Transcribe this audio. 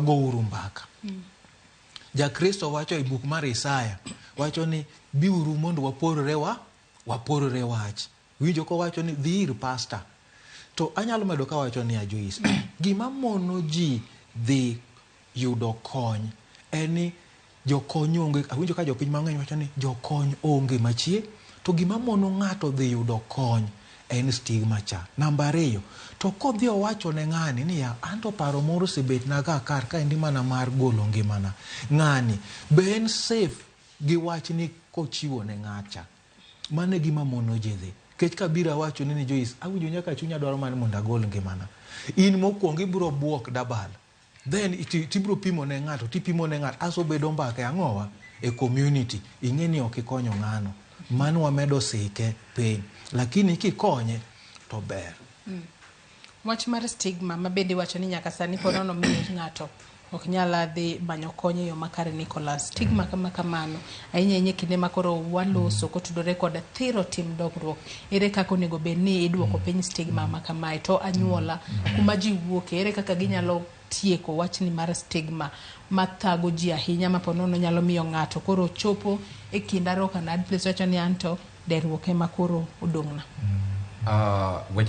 Wagouru mbaka. Jakristo wacho e buk mar Isaya, wacho ni biuru mondo waporre wa waporre wach. Winjo kowacho ni dhi ir pasta. To anyalo medo kawacho niya Joyce, gima mono ji dhi yudo kony en ni jokony onge. Awinjo ka jopiny mang'eny wacho ni jokony onge machie. To gima mono ng'ato dhi yudo kony en stigma cha. Namba ariyo, to kodhi owacho ne ng'ani niya, anto paro moro osebetna ga kar kaendi mana mar golo ngimana. Ng'ani be en safe gi wachni kochiwo ne ng'acha? Mano e gima mono ji dhi. Nikech kabiro awachoni ni Joyce, awinjo nyaka chunya dwaro mana ni mondo agol ngimana. In mokwongo ibiro buok dabal. Then tibiro pimo ne ng'ato, tipimo ne ng'ato, aso bedo mbaka e ang'owa? E community. Ing'e ni ok ikonyo ng'ano. Mano wamedo sike piny. Lakini kikonye to ber. Wach mar stigma ma bende iwacho ni nyaka sani pod nono miyo ng'ato ok nyal dhi manyo kony e yo makare Nicholas. Stigma kama kamano ahinya ahinya e kinde ma koro waloso kotudore kod thiro tim dongruok. Ere kaka onego bed ni iduoko piny stigma ma kamae to anyuola kuma ji wuoke ere kaka ginyalo tieko wachni mar stigma mathago ji ahinya ma po nono nyalo miyo ng'ato koro chopo e kind Aroka and Hard Place wacho ni anto derruok ema koro odong'na. Weche